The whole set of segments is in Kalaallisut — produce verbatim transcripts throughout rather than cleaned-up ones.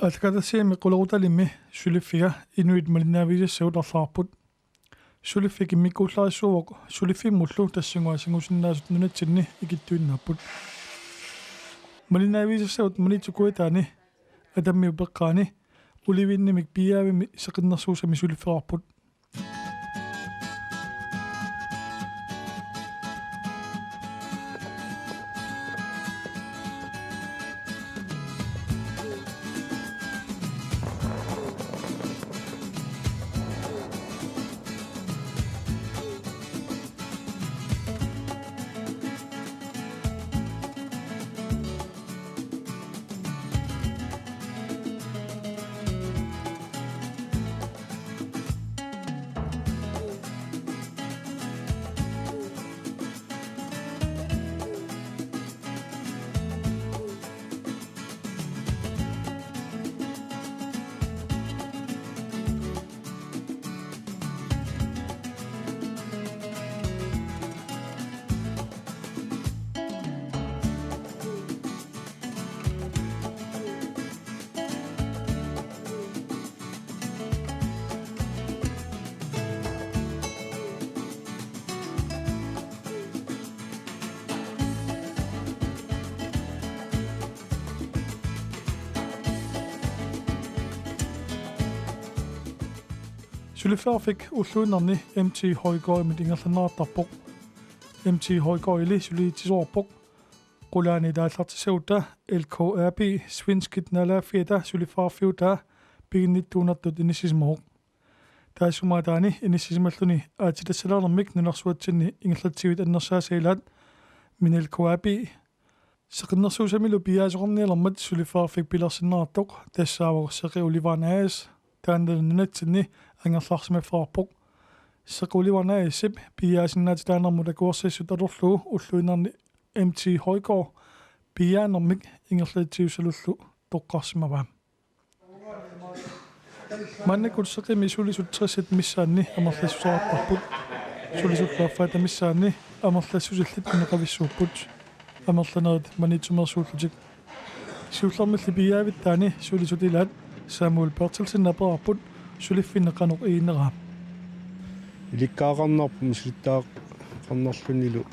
Aallakaatitassiami qulequtalimmi suliffiga inuit malinnaavigisassavut arlaarput. Suliffik immikkuullarissuuvoq suliffimmullu tassunga singusinnaasut nunatsinni ikittuinnaapput. Malinnaavigisassavut Maniitsup kujataani Atammiup eqqaani Olivinimik Piiaavimmi seqinnersuusami suliffeqarput. Suliffeqarfik ulluinnarni M T Højgaardimit ingerlanneqartarpoq. M T Højgaardili sulitsisoqarpoq. Qulaani aallartissagutta L K A B, svenskit naalagaaffiata suliffeqarfiutaa piginnittuunertut inissisimavoq. Taassuma ataani inissisimalluni aatsitassaliinermik nunarsuatsinni ingerlatsivit annersaasa ilaat, min L K A B seqinnersuusamilu piiaasoqarnialermat suliffeqarfik pilersinneqartoq tassaavoq Seqi Olivaan A/S, taannalu nunatsinni angerlarsimaffeqarpoq. Seqi Olivaan A/S-ip piiaasinnaatitaanermut akuersissut atorlugu ulluinnarni M T Højgaard piiaanermik ingerlatsisussalullu toqqarsimavaa. Maannakkut Seqimi sulisut tressit missaanni amerlassuseqartarput. Sulisullu affaata missaanni amerlassusillit nunaqavissuupput. Amerlanerit Maniitsumeersuullutik. Siullermilli piiaavittaani sulisut ilaat Samuel Berthelsen aperarput suliffinni qanoq iginneraa. Ilikkagaqarnarpoq misilittagaqarnarlunilu,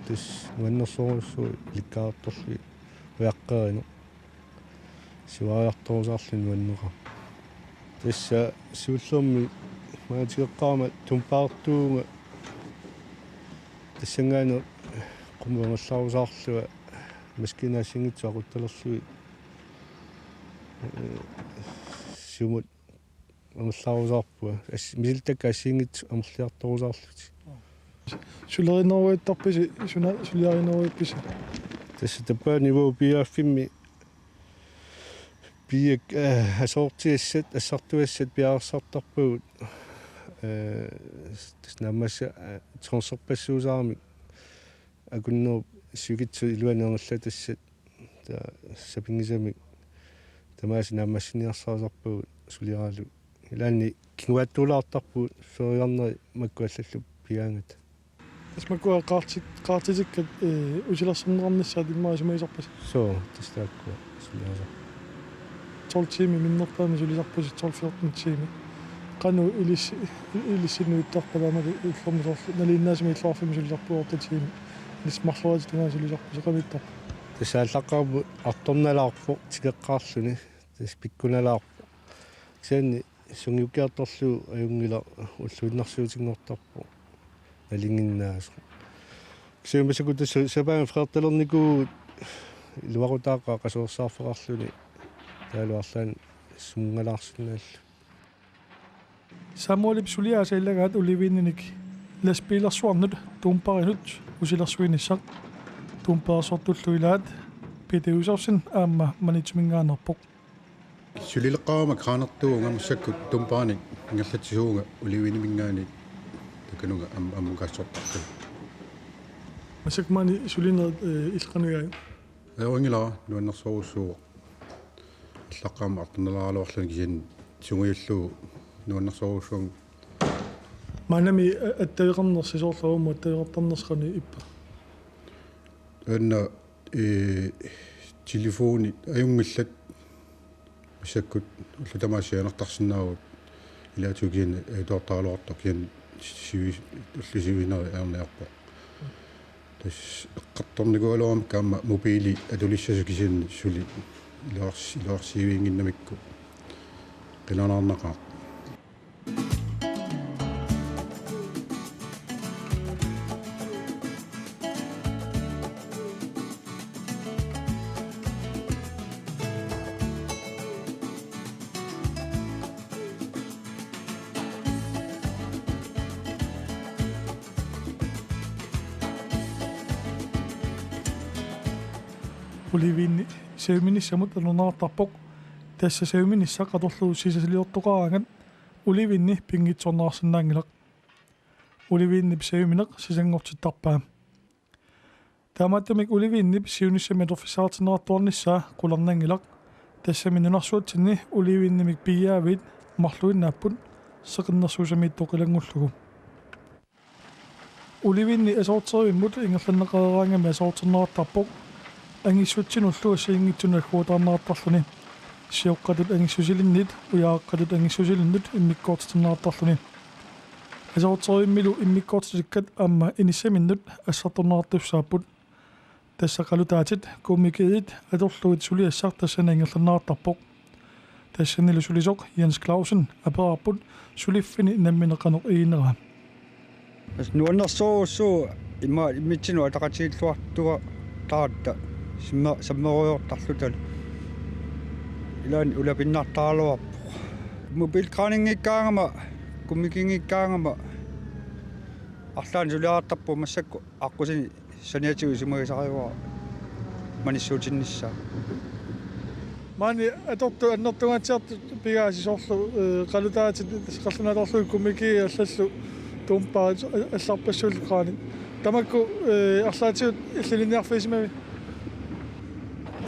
tassa nuannersorujussuuvoq ilikkagaqartorlugit ujaqqerineq. Siuariartorusaarluni nuanneqarpoq. Tassa siullermik maanna tikeqqaarama tumpaartuuvunga tassanngaanniit qummut angerlarusaarlunga maskiinat assigiinngitsut aquttaleriarlugit, ee, siumut angerlarusaarpunga. As-, misilittakkat assigiinngitsut amerliartorusaarlutik. Sulerineruittarpisi, suna suliarineruippisi? Tassa tappavani uagut piiaaffimmi piiat, eh, asoortigassat, assartugassat piareersartarpagut, eh, tassa naammassisarput, eh, tonserpassuusaaramik akunnerup sivikitsup iluani angerlatassat, taava sapinngisamik tamaasa naammassiniarsarisarpagut suliaralu. Ilaanni kinguaattuulaartarpugut feriarneri makku allallu pigaangata. Tassa makku qaarti-, qaartitikkat, eh, usilersorneqarnissaat immaqa isumagisarpisi? Suu, tassa taakkua suliarisarput. Tolv tiimi minnerpaamik sulisarpusi, tolv fjorten tiimi. Qanoq ilissi-, ilissinnut ittarpa taamalu ullormut soorlu nalinginnaasumik illoqarfimmi sulisarpugut otte tiimi. Ilissi marloriaatsip tungaanut sulisarpusi, qanoq ittarpa? Tassa aallaqqaammut artornalaarpoq tikeqqaarluni. Tassa pikkunalaarpoq. Kisianni sungiukkiartorlugu ajunngilaq, ulluinnarsiutinngortarpoq nalinginnaasoq. Kisianni massakkut tassa sapaammi freertalernikuuvugut iluaqutaaqaaq qasuersaarfeqarluni taavalu arlaannik sunngalaarsinnaalluni. Samuelip suliaasa ilagaat Olivininik lastbiilersuarnut dumparinut usilersuinissaq. Dumpareersortullu ilaat Peter Josefsen aamma Maniitsuminngaanneerpoq. Sulileqqaarama kraanertuuvunga massakkut dumparinik ingerlatsisuuvunga Oliviniminngaanniit takanunga am-, ammut kaassortarpunga. Massakkut maani sulinerit, eh, illit qanoq igaajuk? Ajorinngilara, nuannersorujussuuvoq. Aallaqqaammut artornalaaraluarluni kisianni sungiullugu nuannersorujussuuvunga. Maannami a-, attaveqarnersi soorlu aamma attaveqartarnersi qanoq ippa? Taanna, ee, telefonit ajunngillat Massakkut ullut tamaasa sianertarsinnaavugut, ilaatigut kisianni ajutoortaraluartoq, kisianni sivi-, ullut sivinerit ajorniarpoq. Tassa eqqartornikuugaluarami aamma mobiili atulissasoq, kisianni suli iluars-, iluarsiivinnginnamikku qilanaarnaqaaq. Olivinni sajuminissamut atorneqartarpoq. Tassa sajuminissaq atorlugu sisaliortoqaraangat olivinni pinngitsoorneqarsinnaanngilaq. Olivinnip sajumineq sisanngortittarpaa. Taamaattumik olivinnip siunissami atorfissaqartinneqartuarnissaa qularnanngilaq. Tassami nunarsuatsinni olivinnimik piiaaviit marluinnaapput seqinnersuusamiittoq ilanngullugu. Olivinni asoorterivimmut ingerlanneqareeraangami asoorterneqartarpoq. Angissutsinullu assigiinngitsunut agguataarneqartarluni. Sioqqatut angissusilinnit, ujaaqqatut angissusilinnut immikkoortitsineqartarluni. Asoorterivimmilu immikkoortitikkat aamma inissaminnut assartorneqartussaapput. Tassa qalutaatit, kummikiit atorlugit suliassaq tassani ingerlanneqartarpoq. Tassanilu sulisoq Jens Clausen aperaarput suliffini nammineq qanoq iginera. Tassa nuannersorujussuuvoq ima immitsinnut ataqatigiilluartuartarutta simme-, sammerujoortarlutalu. Ilaanni ulapinnartaraluarpoq. Mobilkraningikkaangama, kummikiinngikkaangama arlaannik suliarartarpunga, massakkut aqqusineq saniatigut isumagisarivaat manissuutinnissaa. Maani atortut annertungaatsiartut pigaasi, soorlu, eh, qalutaatit, qallunaat atorlugit kummikiit allallu tuumpaa allarpassuillu kraanit. Tamakku, eh, arlaatigut illinniarfigisimavit?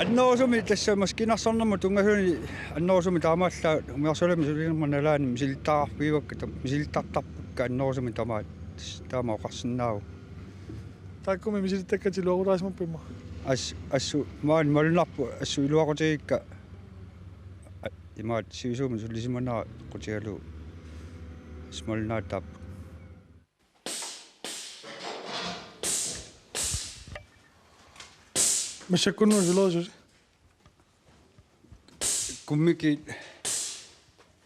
Annerusumik tassa maskiinarsornermut tunngasuni annerusumik taamaallaat umiarsualami sulinerma nalaani misilittagaqarfigivakka, tam-, misilittartarpakka annerusumik tamaat. Tassa taama oqarsinnaavoq. Taakkumi misilittakkatit iluaqutaasimapput immaqa? As-, assut maani malunnarpoq, assut iluaqutigikka. A-, imaattoq sivisuumik sulisimanera qutigalugu. Assut malunnaapput. Massakkunnut sulerisusi? Kummikiit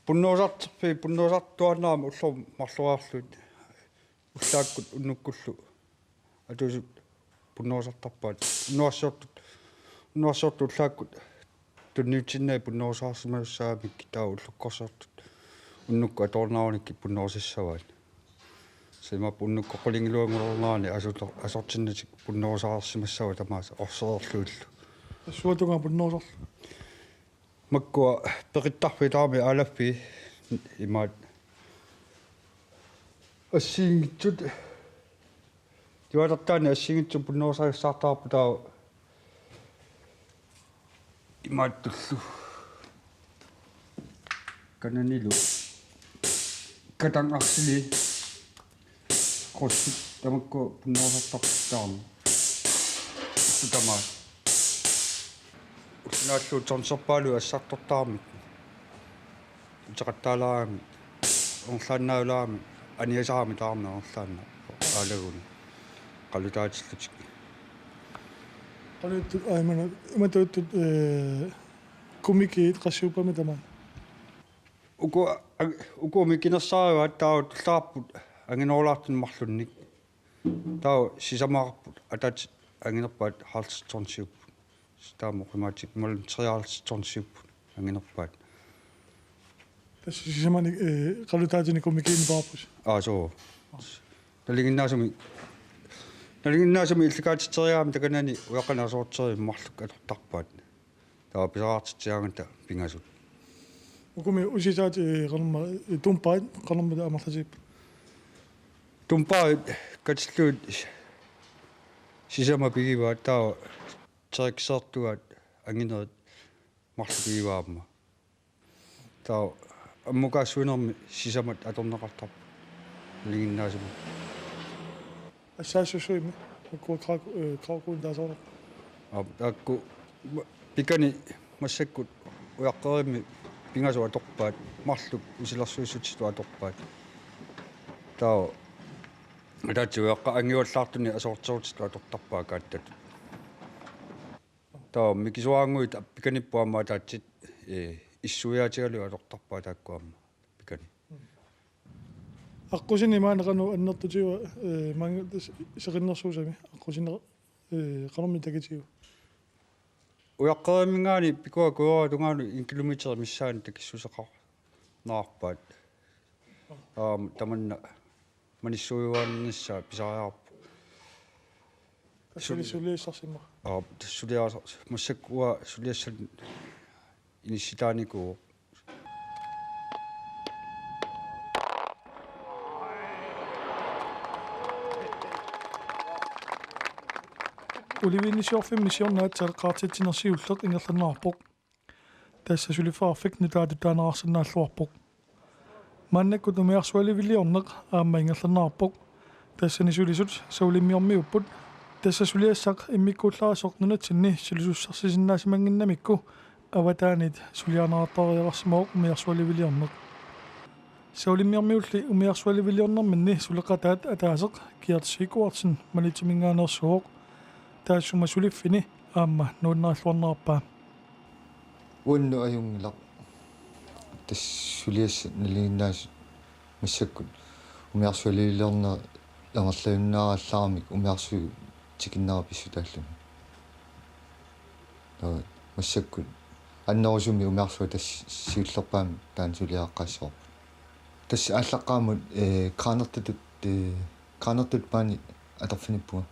punnorsarterfiit, punnorsartuaannarami ullormut marloriarlugit. Ullaakkut unnukkullu atusut punnorsartarpaat. Unnuarsiortut, unnuarsiortut ullaakkut tunniutsinnagit punnorsaarsimasussaagamikkit, taava ullukkorsiortut unnukkut atornerunikkit punnorsissavaat. Tassa imaappoq unnukkut qulingiluanngulernerani asorto-, asortinnatik punnorsaarsimassavaat tamaasa orsereerlugillu. Tassa suatungaa punnorsarlugit? Makkua peqittarfiit tamarmik aalaffii imaat assigiinngitsut. Tivatartaani assigiinngitsut punnorsarissartaarput taava imaattullu. Kananilu. Katangarsili. Krussit tamakku punnorsartarput taama. Tamaat. Ullaallu tonserpaalu assartortaramik. Uteqattaalaarami, angerlaannaalaarami, aniasaarami taarami angerlaannaq aalaguni. Qalutaatillutik. Qaluttut aimana, imatuttut, eh, kummikiit qassiuppami tamaat? Uku, a-, uku mikinersaarivaat taava tullaarput anginerulaartunik marlunnik. Taava sisamaqarput atatit anginerpaat halvtreds tonsiupput. Taama oqimaatsik imaluunniit treoghalvtreds tonsiupput anginerpaat. Tassa sisamanik, eh, qalutaatinik kummikiinik paarput. Aa, suu. Nalinginnaasumik, nalinginnaasumik illukaatitseriarami takanani ujaqqanik asoorterivimmut marluk atortarpaat. Taava pisariaqartitsigaangata pingasut. Ukumi usisaat, eh, qanorma, eh, tuumpaat, qanormita amerlatigipput? Tuumpaat katillugit sisamat pigivaat, taava terikiseertugaat anginerit marluk pigivaat aamma. Taava ammukaassutiginermi sisamat atorneqartarput nalinginnaasumik. Assaassussuimmi, makkua krak-, eh, kravkuun taasoorneq. Aap, taakku ma-, pikani massakkut ujaqqerimmi Pingasut atorpaat, marluk usilersuissutitut atorpaat. Taava ataatsip ujaqqat angivallaartunik aserorterutitut atortarpaat kaattatut. Taava mikisuaraannguit pikanipput aamma ataatsit, ee, issuiaatigalugit atortarpaat taakku aamma pikani. Aqqusineq maani qanoq annertutigiva, ee, maanga tassa seqinnersuusami aqqusineq, ee, qanormi takitigiva? Ujaqqerimingaanniit pikuakujooratungaanut en kilometer missaani takissuseqarnerarpaat. Aamma tamanna manissuiuarnissaa pisariaqarpoq. Tassani suliassarsimma. Aap, tassa suliassar-, massakkut uanga suliassanut inissitaanikuuvoq. Olivinissiorfimmi siorna aatsaat qaartitsineq siulleq ingerlanneqarpoq. Tassa suliffeqarfik nutaatut taaneqarsinnaalluarpoq. Maannakkut umiarsualiviliorneq aamma ingerlanneqarpoq. Tassani sulisut Saulimmiormiuupput. Tassa suliassaq immikkuullarisoq nunatsinni sulisussarsisinnaasimanngimmassuk avataanit suliarineqartariaqarsimavoq umiarsualiviliorneq. Saulimmiormiulli umiarsualiviliornerminni suleqataat ataaseq Gert Sigurdsen Maniitsumingaaneersuuvoq. Taassuma suliffini aamma nuannarilluarnerarpaa. Uannut ajunngilaq. Tassa suliassat nalinginnaasut massakkut umiarsualiviliorneq ingerlajunnaarallarami umiarsuit tikinnera pissutaalluni. Taava massakkut annerusumik umiarsuaq tassa siullerpaamik taanna suliaqqaassavarput. Tassa aallaqqaammut, ee, Qanertutut, ee, Qanertutut maani atorfinippunga.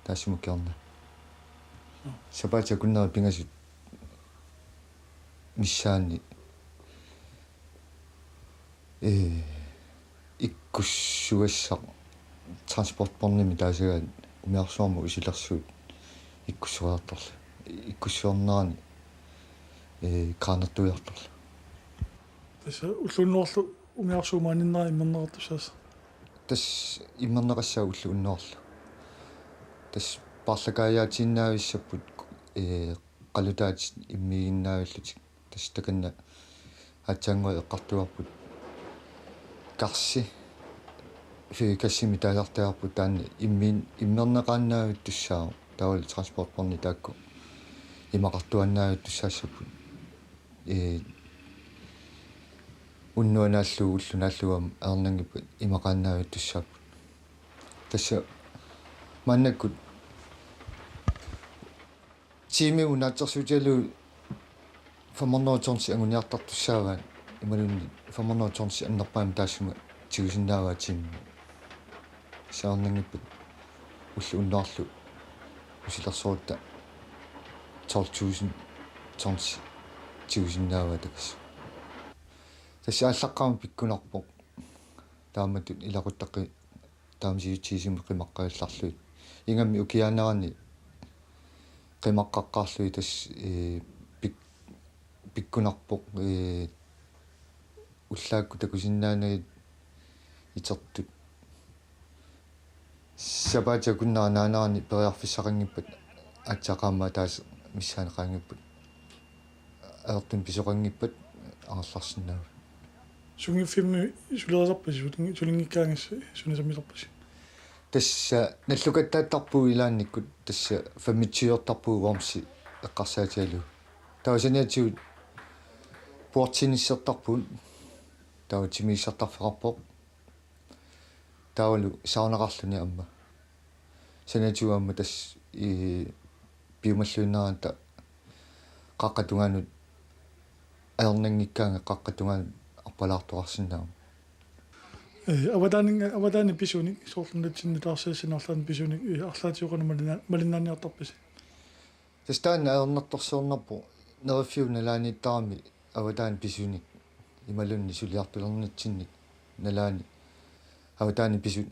Taassuma kingorna. Sapaatip akunneri pingasut missaanni, ee, ikkussugassaq transportbåndimi taasagaat umiarsuarmut usilersuut ikkussoriartorlugit. Ikkussuarnerani, ee, Qanertuiartorlugit. Tassa ulloq unnuarlu umiarsuup maaninnera immerneqartussaassaaq. Tassa immerneqassaaq ulloq unnuarlu. Tassa paarlakaajaatiinnaavissapput, ee, qalutaatit immiiginnaavillutik. Tassa takanna aatsaannguaq eqqartugarput. Karsi. Fyrkassimik taasartagarput taanna immiin-, immerneqaannavittussaavoq. Taavalu transportbåndi taakku imaqartuaannavittussaassapput. Ee, unnuanaallu ulluanaallu aamma ajornanngippat imaqaannavittussaapput. Tassa maannakkut tiimimut naatsorsuutigalugu fem hundrede tonsi anguniartartussaavaat imaluunniit fem hundrede tonsi annerpaamik taassuma tigusinnaavaa tiimimut. Ajornanngippat ulloq unnuarlu usilersorutta tolv tusind tonsi tigusinnaavaa takassu. Tassa aallaqqaammut pikkunarpoq. Taamatut ilaquttaqi taama sivitsigisumik qimaqqagallarlugit. Ingammik ukiaanerani qimaqqaqqaarlugit tassa, ee, pik-, pikkunarpoq, ee, ullaakkut takusinnaanagit itertut. Sapaatip akunnera naanerani periarfissaqanngippat aatsaat qaammat ataaseq missaani qaangiuppat ajortumik pisoqanngippat angerlarsinnaavat. Sunngiffimmi sulerisarpisi, sulinngi-, sulinngikkaangassi suna sammisarpisi? Tassa nallukattaattarpugut ilaannikkut tassa femogtyveertarpugut wormsi eqqarsaatigalugu. Taava saniatigut bordtennisertarpugut. Taava timigissartarfeqarpoq. Taavalu saunaqarluni aamma. Saniatigut aamma tassa i-, piumalluinnaratta qaqqap tungaanut ajornanngikkaangat qaqqap tungaanut arpalaartoqarsinnaammat. Ee, avataani-, avataani pisunik, soorlu nunatsinni nutaarsiassanik arlaannik pisunik, ee, arlaatigut qanoq malinna-, malinnaaniartarpisi? Tassa taanna ajornartorsiornerpoq neriffiup nalaaniittarami avataani pisunik imaluunniit suliartulernitsinnik nalaani avataani pisut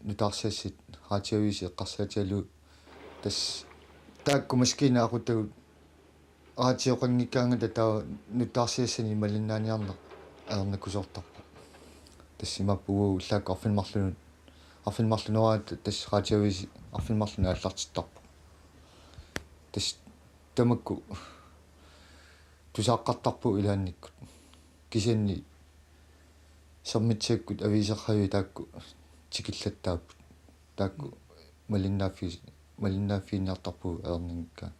nutaarsiassat raatiavisi eqqarsaatigalugu tassa taakku maskiinat aqutagut raatioqanngikkaangata taava nutaarsiassanik malinnaaniarneq ajornakusoortarpoq. Tassa imaappoq uagut ullaakkut arfineq-marlunut, arfineq-marlunut tassa raatiavisi arfineq-marlunut aallartittarpoq. Tassa tamakku tusaaqqartarpugut ilaannikkut. Kisianni sermitsiakkut aviiserhajuit taakku tikillattaapput. Taakku malinnaaffiis-, malinnaaffiginniartarpugut ajornanngikkaanni.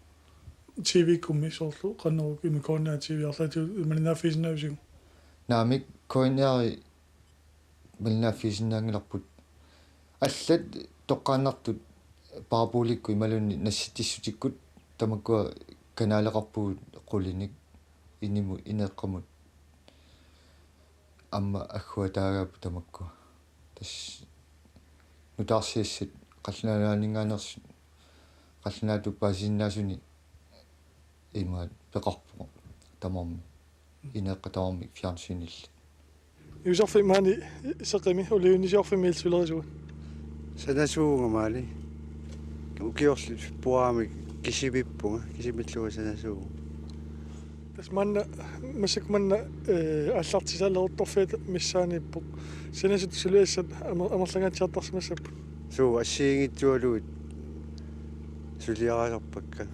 T V-kkummi soorlu qanoq ima K N R T V arlaatigut malinnaaffigisinnaavisigut? Naamik, K N R-i malinnaaffigisinnaanngilarput. Allat toqqaannartut parabolikkut imaluunniit nassitsissutikkut tamakkua kanaleqarpugut qulinik inimut ineeqqamut. Aamma agguataagaapput tamakkua. Tassa nutaarsiassat qallunaaninngaanneersut qallunaatut paasisinnaasunik imaat peqarpoq tamarmik. Ineeqqat tamarmik fjernsynillit. Iusarfik maani Seqimi, Olivenisiorfimmi illit sulerisuat? Sanasuuvunga maani. Ukiorli februaarimi kisivippunga, kisivillunga sanasuuvunga. Tassa maanna, massakkut maanna, eh, aallartisaalerutorfiata missaaniippoq. Sanasut suliassat amer-, amerlangaatsiartarsimassapput. Suu, assigiinngitsualugit suliarisarpakka.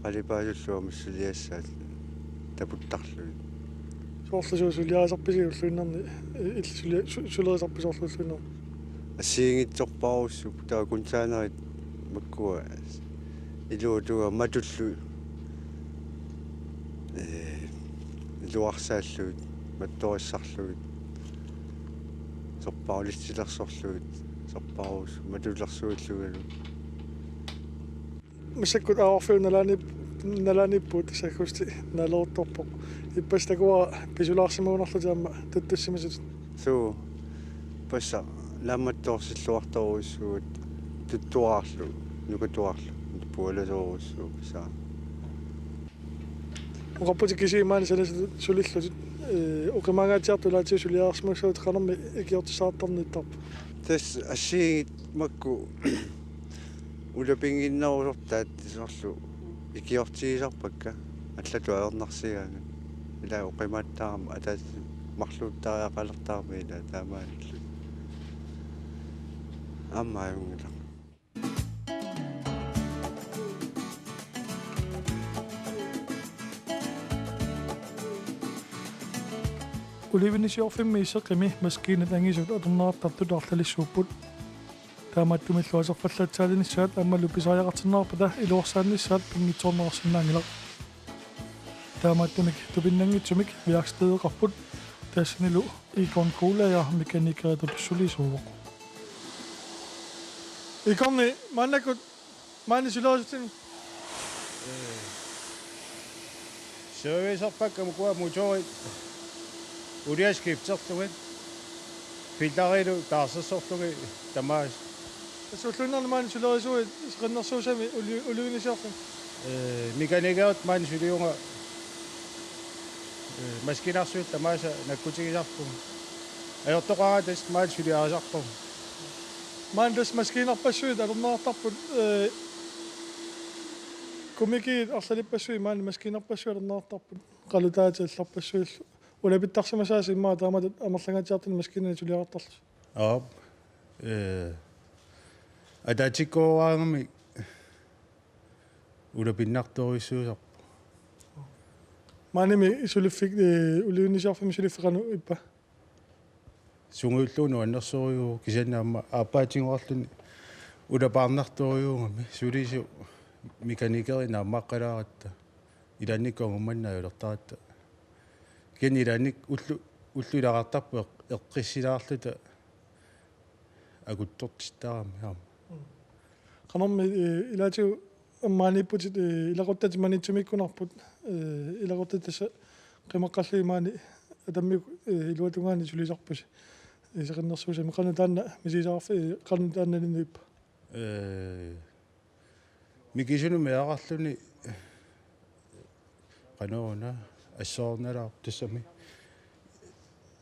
Qalipaasullu aamma suliassaat taputtarlugit. Soorlu suu suliarisarpisi ulluinnarni, eh, illit sulia-, su-, sulerisarpisi soorlu ulluinnarni? Assigiinngitsorpassuupput taava containeri makkua iluatungaa matullu, eh, iluarsaallugit, mattorissarlugit, sorpassuarnik issilersorlugit, sorpassuarnik matulersuillugit. Massakkut aavarfiup nalaaniip-, nalaaniippugut, tassa aggusti naalerutorpoq. Ippassaq takuara pisulaarsimagunarlutit aamma tuttussimasutut. Suu, ippassaq naammattoorsilluartorujussuuvugut tuttuarlu, nukattuarlu, pualasoorujussuuvoq tassa. Oqarputit kisiat maani sanasut sulillutit, eh, oqimaangaatsiartut ilaatigut suliarisimassaguit qanormi ikiortissaqartarniittarput? Tassa assigiit makku ulapinnginnerusortaat soorlu ikiortigisarpakka allatut ajornarsigaangat. Ila oqimaattaarama ataaseq marluuttariaqalertarami ila taamaalillutik. Aamma ajunngilaq. Olivenisiorfimmi Seqimi maskiinat angisut atorneqartartut arlalissuupput. Taamaattumillu aserfallatsaalinissaat aammalu pisariaqartinneqarpata iluarsaannissaat pinngitsoorneqarsinnaanngilaq. Taamaattumik tupinnanngitsumik værkstedeqarput, tassanilu Egon Kuulager mekanikeritut sulisuuvoq. Egoni, maannakkut maani sulerisutsinik? Ee, servicerpakka makua motorit uliaskifterlugit, filterilu taarsersorlugit tamaasa. Tassa ulluinnarni maani sulerisuuit seqinnersuusami Oli-, Olivenisiorfimmi? Ee, mekanikeritut maani suliunga, ee, maskiinarsuit tamaasa nakkutigisarpunga. Ajortoqaraangat tassa maani suliarisarpunga. Maani tassa maskiinarpassuit atorneqartarput, ee, komikiit arlalippassuit maani maskiinarpassuit atorneqartarput. Qalutaatit allarpassuillu. Ulapittarsimasaasi immaqa taamatut amerlangaatsiartunik maskiinani suliaqartarlusi. Aap. Ee, ataatikkooraangami ulapinnartorujussuusarpoq. Maanimi suliffik, ee, Olivenisiorfimmi suliffik qanoq ippa? Sungiullugu nuannersorujuuvoq kisianni aamma aappaatigoorluni ulapaarnartorujuugami sulisut mekanikerit naammaqqalaaratta. Ilaannikkut angummanna ajulertaratta. Kisianni ilaanni ullu-, ullut ilaqartarput eq-, eqqissilaarluta akuttortittarami aamma. Qanormi, ee, ilaatigut aamma maaniipputit, ee, ilaquttatit Maniitsumiikkunarput, ee, ilaquttatit tassa qimaqqallugit maani Atamiuk, ee, iluatungaani sulisarpusi. Ee, seqinnersuusami qanoq taanna misigisaqarfi-, ee, qanoq taanna nunippa? Ee, Mikisunut meeraqarluni qanoq una assoornalaarpoq tassami.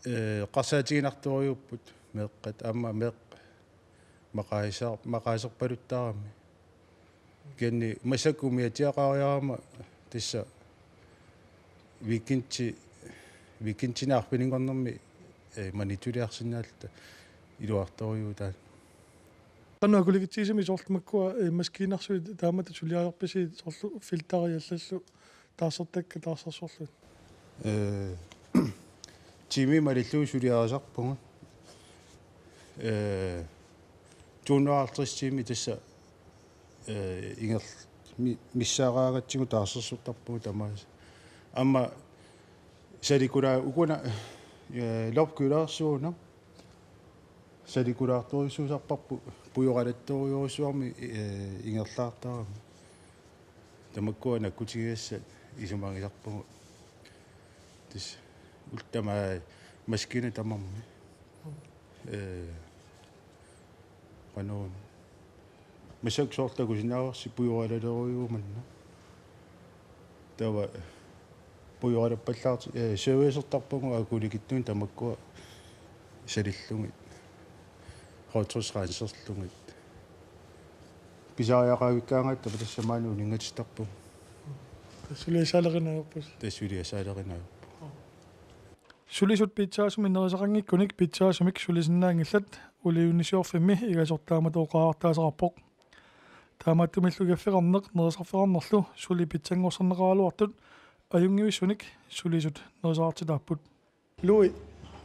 Ee, eqqarsaatiginartorujuupput meeqqat aamma meeq-, maqaasa-, maqaaserpaluttarami. Kisianni massakkut umiatsiaqariarama tassa weekendi, weekendini arfininngornermi, ee, Maniitsuliarsinnaalluta iluartorujuuvoq taanna. Qanoq akulikitsigisumik soorlu makkua, ee, maskiinarsuit taamatut suliariarpisi soorlu filteri allallu taarsertakkat taarsersorlugit? Ee, tiimit malillugu suliarisarpugut. Ee, to hundrede og halvtreds tiimit tassa, ee, inger-, mi-, missaaraagatsigu taarsersortarpugut tamaasa. Aamma salikula-, ukuna, ee, lopkølersuuna. Salikulaartorujussuusarparput pujoralattorujussuarmik, ee, ingerlaartarami. Tamakkua nakkutigigassat isumagisarpagut. Tassa ullut tamaasa maskiinat tamarmik. Ee, qanoq. Massakkut soorlu takusinnaavarsi pujoralalerujuuvoq manna. Taava pujoralappallaarti-, ee, servicertarpagut akulikitsunik tamakkua salillugit. Rotorsranserlugit. Pisariaqavikkaangatta tassa maani uninngatittarpagut. Suliassaalerineq ajorpusi. Tassa suliassaalerineq ajorpugut. Sulisut pitsaasumik nerisaqanngikkunik pitsaasumik sulisinnaanngillat, Uliunisiorfimmi igasortaamatu oqariartaasarpoq. Taamaattumillu igaffeqarneq nerisarfeqarnerlu suli pitsanngorsarneqaraluartut ajunngivissunik sulisut nerisaqartitaapput. Louis,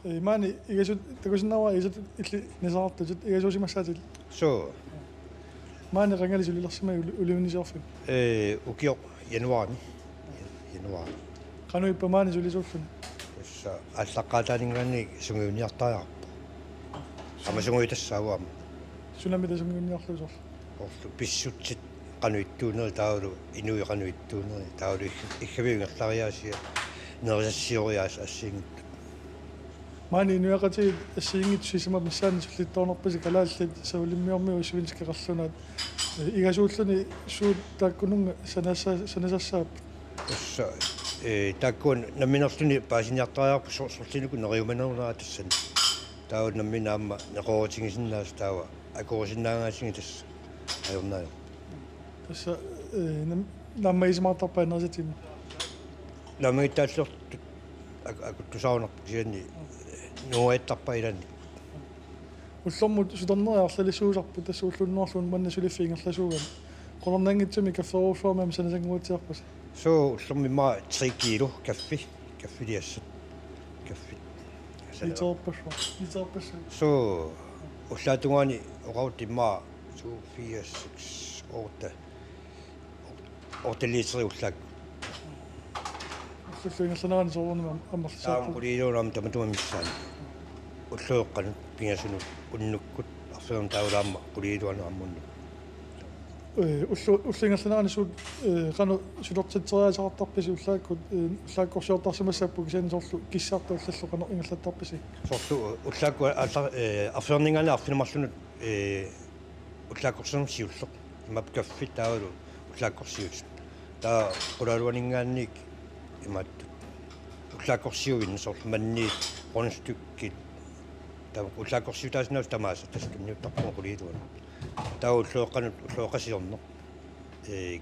ee, maani igasut takusinnaavara igasut illit nerisaqartutit, igasuusimassaatit. Suu. Maani qangali sulilersimavit Uli-, Uliunisiorfimmi? Ee, ukioq januaarimi. Januaari. Qanoq ippa maani sulisuulluni? Tassa aallaqqaataaninngaanniit sungiunniartariaqarpoq. Aamma sungiutassaavoq aamma. Sunamita sungiunniarlugu soorlu? Soorlu pissutsit qanoq ittuunerit taavalu inuit qanoq ittuunerit taavalu igg-, iggaviup ingerlariaasia nerisassioriaaseq assigiinngitsut. Maani inuiaqatigiit assigiinngitsut sisamat missaanni sullittoornarpasi kalaallit, savalimmiormiut, svenskit, qallunaat. Ee, igasuulluni suut taakkununnga sanasa-, sanasassaapput? Tassa, ee, taakkua nammineerluni paasiniartariaqarput sor-, sorliinikut neriumanerunerat tassani. Taava nammineq aamma neqeroorutigisinnaasut taava akuerisinnaagaangatigit tassa ajornaaneq. Tassa, ee, nam-, naammagiumaartarpa nerisatigut? Naammagittaalliortut ak-, akuttusaarunarpoq kisianni nuuattarpaa ilaanni. Ullormut sutornerit arlalissuusarput tassa ulloq unnuarlu manna suliffik ingerlasuugami. Qularnanngitsumik kafferujussuarmik aamma sanasannguatsiarpusi. Suu, ullormi immaqa tre kilo kaffi, kaffiliassat. Kaffit. Litererpassuit. Litererpassuit. Suu, ullaap tungaani oqarutta immaqa to, fire, seks, otte. Otte literi ullaakkut. Ullullu ingerlanerani soorunami am-, ammarlisarput. Taama quliiluunut aamma tamatuma missaani. Ulloqeqqanut, pingasunut, unnukkut, arfineq-marlunut taavalu aamma quliiluanut aamma unnukkut. Ee, ullu-, ullup ingerlanerani suut, ee, qanoq sulertitseriaaseqartarpisi ullaakkut, ee, ullaakkorsiortarsimassapput kisianni soorlu kissartut allallu qanoq ingerlattarpisi? Soorlu ullaakkut alla-, ee, arfineq-marlunut, ee, ullaakkorsiorneq siulleq. Imaappoq kaffit taavalu ullaakkorsiutit. Taava qulaaluaninngaanniit imaattut. Ullaakkorsiuinnaq soorlu manniit, rundstykkit. Taava ullaakkorsiutaasinnaasut tamaasa tassa tunniuttarpugut quliiluanut. Taava ulloqeqqanut, ulloqeqqasiorneq. Ee,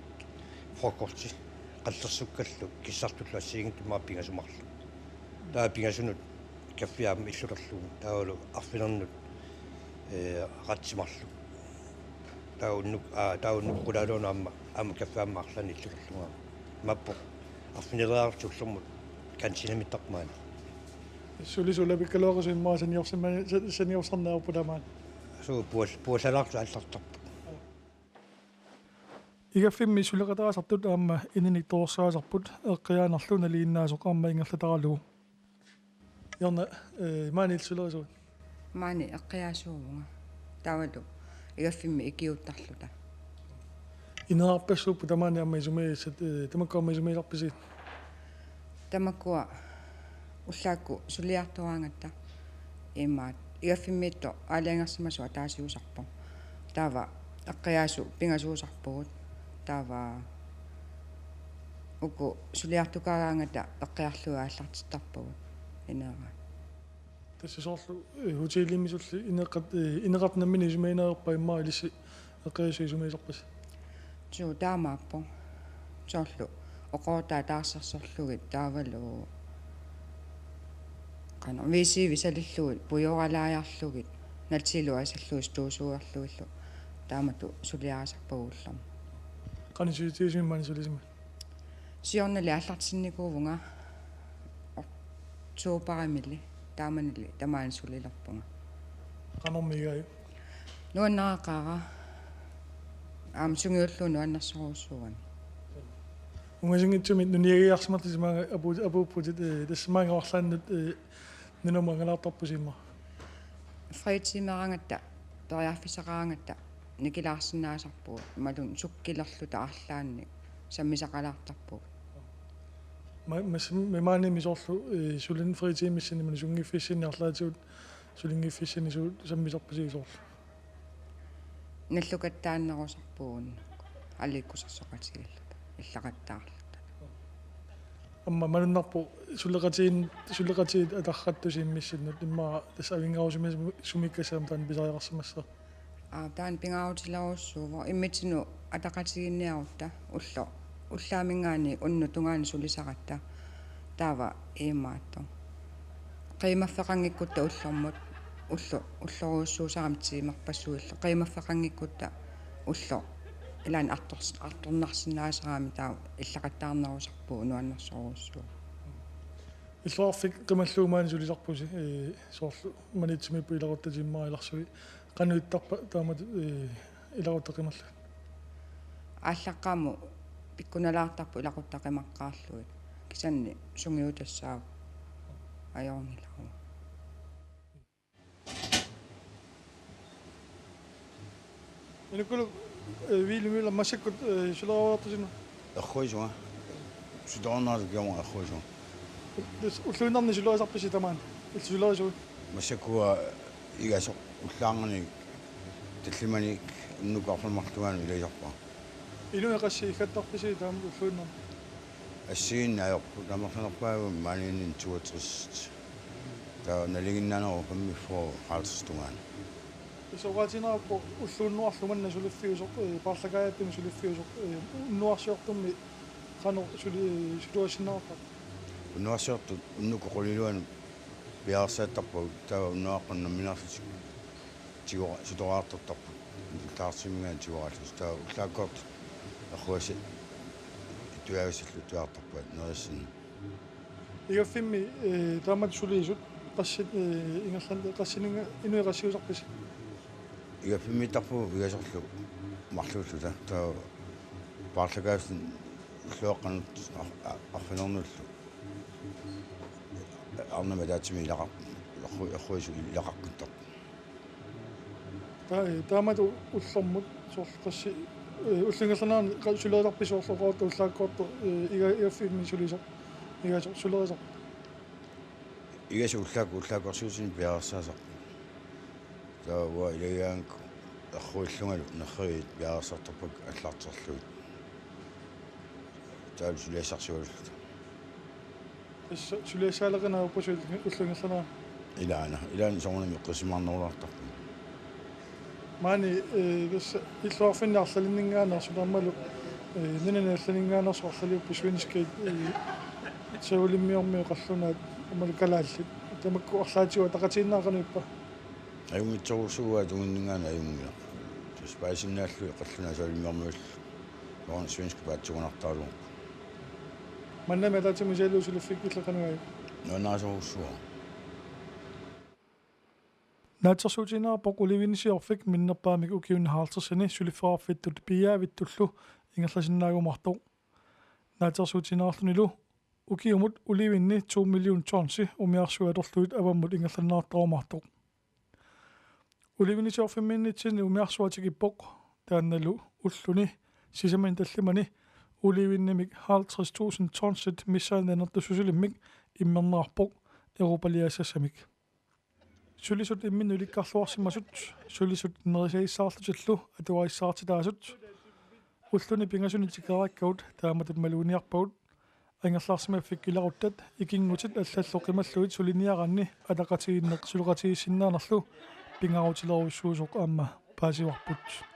frokosti. Qallersukkallu, kissartullu assigiinngitsut immaqa pingasut marluk. Taava pingasunut kaffi aamma illulerlugu. Taavalu arfinernut, ee, ratsi marluk. Taava unnuk-, aa, taava unnukkut qulaaluanut aamma, aamma kaffi aamma arlaannik illulerlugu aamma. Imaappoq arfinileriarluta ullormut kantiinamittarput maani. Suli suulapikkaluaqisut immaqa saniorsimma-, sa-, saniorsarneq ajorput tamaani. Suu, pual-, puallalaartut aallartarput. Igaffimmi suleqataasartut aamma ininik toorsaasarput eqqiaanerlu nalinginnaasoq aamma ingerlataralugu. Jonna, ee, maani illit sulerisuit? Maani eqqiaasuuvunga. Taavalu igaffimmi ikiuuttarluta. Ineqarpassuupput tamaani aamma isumagigassat, ee, tamakku aamma isumagisarpisi? Tamakkua ullaakkut suliartoraangatta imaat igaffimmiittoq aalajangersimasoq ataasiusarpoq. Taava eqqiaasut pingasuusarpugut. Taava uku suliartukaagaangata eqqiarlugit aallartittarpagut ineeraat. Tassa soorlu, ee, hotelimi suli ineqat-, ee, ineqartut nammineq isumagineq ajorpaa immaqa ilissi eqqiaasut isumagisarpasi? Suu, taamaappoq. Soorlu oqortaa taarsersorlugit taavalu qanoq V C-vit salillugit pujoralaajarlugit nalsilu asallugit stuusuujarlugillu taamatut suliarisarpagut ullormut. Qanoq sivisutigisumik maani sulisimappit? Siornali aallartinnikuuvunga oktoberimili, taamanili tamaani sulilerpunga. Qanormi igaajuk? Nuannareqaara. Aamma sungiullugu nuannersorujussuugami. Ungasinngitsumik nuniagiarsimartut maanga apu-, apuupputit, eh, tassa maanga arlaannut, eh, nunamut angalaartarpusi immaqa. Fritiimeraangatta, periarfissaqaraangatta nikilaarsinnaasarpugut, imaluunniit sukkilerluta arlaannik sammisaqalaartarpugut. Ma-, mas-, imaanimi soorlu, eh, sulin-, fritiimissinni, imaluunniit sunngiffissinni arlaatigut sulinngiffissinni suut sammisarpisi soorlu? Nallukattaannerusarpugut unnuk, aliikkusersoqatigiilluta, illaqattaarluta. Aamma malunnarpoq suleqatiin-, suleqatigiit atorrattusi immissinnut, immaqa tassa avinngarusumisumik aamma taanna pisariaqarsimassaaq. Aa, taanna pingaarutilerujussuuvoq, immitsinnut ataqatigiinniarutta ulloq, ullaamiingaanniit unnuk tungaanut sulisaratta. Taava imaattoq. Qiimaffeqanngikkutta ullormut, ulloq, ullorujussuusarami tiimerpassuillu. Qiimaffeqanngikkutta ulloq, ilaanni artors-, artornarsinnaasarami, taava illaqattaarnerusarpugut nuannersorujussuaq. Illoqarfik qimallugu maani sulisarpusi, eh, soorlu Maniitsumiipput ilaquttatiimmara ilarsui. Qanoq ittarpa taamatut, eh, ilaquttat qimallugit? Aallaqqaammut pikkunalaartarpoq ilaquttat qimaqqaarlugit. Kisianni sungiutassaavoq ajorngilagut. Inukkulu, eh, Willy Møller, massakkut, eh, suleraartusinga? Erruisunga. Sutoornaasut kiamua erruisunga. Tassa ulluinnarni sulerisarpisi tamaani? Illit sulerisuit? Massakkut igasoq ullaarnganik tallimanik unnukkut arfineq-marluk tungaanut ilagisarpara. Inuit qassit iggattarpisi taama ulluinnarni? Assigiinneq ajorput, amerlanerpaavut maaniinninni toogtres. Taava nalinginnaaneruvoq femogfyrre halvtreds tungaanut. Tassa oqaatigineqarpoq ulluunnuarlu manna suliffiusoq, eh, paarlakaajattumik suliffiusoq, eh, unnuarsiortummi qanoq suli-, suluassinneqarpa? Unnuarsiortut unnukkut quliluanut piareersaattarpagut, taava unnuaqqanik nammineerlutik tigora-, sutoraartortarput. Taarsimingaanniit tigoraallutik. Taava ullaakkoortut errugassat ittuiagassallu ittuiartarpaat nerisassat. Igaffimmi, eh, taamatut suliisut qassit, eh, ingerlan-, qassininnga-, inuit qassiusarpisi? Igaffimmiittarpugut igasorlu marluulluta. Taava paarlakaajat ulloqeqqanut ar-, ar-, arfinernullu arnamut ataatsimik ilaqar-, erru-, erruisut ilaqaqqittarput. Ta-, eh, taamatut ullormut soorlu qassit, eh, ullup ingerlanerani qa-, sulerisarpisi soorlu oqaruttut ullaakkoortut, eh, iga-, igaffimmi sulisoq, igasoq sulerisarput? Igasoq ullaak-, ullaakkorsiutinik piareersaasarput. Taava uanga ilagigaangakku erruillungalu nerriviit piareersartarpakka aallarterlugit. Taavalu suliassarsiorluta. Tassa suliassaaleqineq ajorpusi ullup ingerlanerani? Ilaana, ilaanni soorunami eqqissimaarnerulaartarpunga. Maani, eh, tassa illoqarfinni arlalinninngaanneersoq aammalu, eh, nunani allaninngaanneersoq arlaliupput, svenskit, eh, Savalimmiormiut, qallunaat aammalu kalaallit. Tamakku arlaatigut ataqatigiinnerat qanoq ippa? Ajunngitsorujussuuaat tunginninngaanniit ajunngilaq. Tassa paasisinnaallugit qallunaat Savalimmiormiullu. Soorunami svenskit paatsuunartaraluarput. Mannami ataatsimut isigalugu suliffikkillit qanoq igaajuk? Nuannarisorujussuuara. Naatsorsuutigineqarpoq Olivinisiorfik minnerpaamik ukiuni halvtredsini suliffeqarfittut piiaavittullu ingerlasinnaajumaartoq. Naatsorsuutigineqarlunilu ukiumut Olivinni to million tonsi umiarsuit atorlugit avammut ingerlanneqartarumaartoq. Olivinisiorfimmiinnitsinni umiarsuaq tikippoq, taannalu ulluni sisamani tallimani Olivinimik halvtreds tusind tonsit missaani annertussusilimmik immerneqarpoq europaliassassamik. Sulisut imminnut ilikkarluarsimasut, sulisut nerisagissaarlutillu atugarissaartitaasut. Ulluni pingasuni tikeraakkagut taamatut maluginiarpagut. Angerlarsimaffik ilaquttat ikinngutit allallu qimallugit suliniaraanni ataqatigiinneq suleqatigiissinnaanerlu pingaarutilerujussuusoq aamma paasivarput.